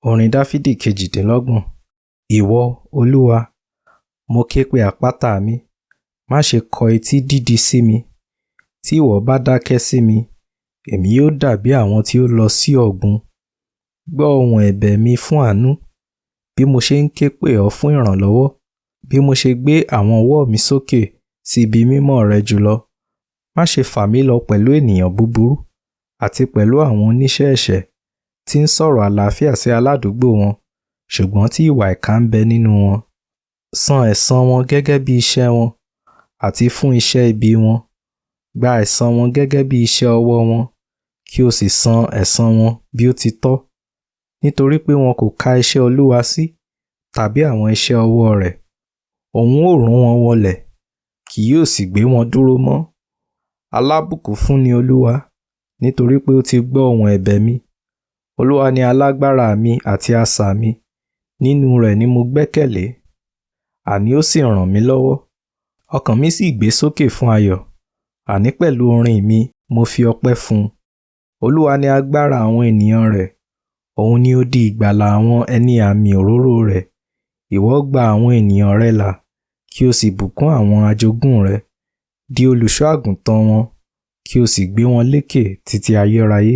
Orin Dáfídì 28. Ìwọ, Olúwa, mo ké pe àpáta mi, má ṣe kọ etí dídi sí mi. Tí ìwọ bá dákẹ́ sí mi, èmi yóò dàbí àwọn tí ó lọ sí ọ̀gbun. Gbọ́ ohùn ẹ̀bẹ̀ mi fún àánú, bí mo ṣe ń ké pè ọ́ fún ìrànlọ́wọ́, bí mo ṣe gbé àwọn ọwọ́ mi sókè sí ibi mímọ́ rẹ jùlọ. Má ṣe fà mí lọ pẹ̀lú ènìyàn búburú àti pẹ̀lú àwọn oníṣẹ́ ẹ̀ṣẹ̀ tí ń sọ̀rọ̀ àlàáfíà sí aládùúgbò wọn, ṣùgbọ́n tí ìwà ìkà ń bẹ nínú wọn. San ẹ̀san wọn gẹ́gẹ́ bí iṣẹ́ wọn, àti fún iṣẹ́ ibi wọn. Gba ẹ̀san wọn gẹ́gẹ́ bí iṣẹ́ ọwọ́ wọn, kí o sì san ẹ̀san wọn bí ó ti tọ́. Nítorí pé wọn kò ka iṣẹ́ Olúwa sí, tàbí àwọn iṣẹ́ ọwọ́ rẹ̀. Òun ó run wọ́n wọlẹ̀, kì yóò sì gbé wọn dúró mọ́. Alábùkún fún ni Olúwa, nítorí pé ó ti gbọ́ ohùn ẹ̀bẹ̀ mi. Olúwa ni alágbára mi àti asà mi, nínú rẹ̀ ni mo gbẹ́kẹ̀lé, àní ó sì ràn mí lọ́wọ́. Ọkàn mi sì gbé sókè fún ayọ̀, àní pẹ̀lú orin mi mo fi ọpẹ́ fún un. Olúwa ni agbára àwọn ènìyàn rẹ̀, òun ni odi ìgbàlà àwọn ẹni àmì òróró rẹ̀. Ìwọ gba àwọn ènìyàn rẹ là, kí o sì bùkún àwọn ajogún rẹ. Di olùṣọ́ àgùntàn wọn, kí o sì gbé wọn lékè títí ayérayé.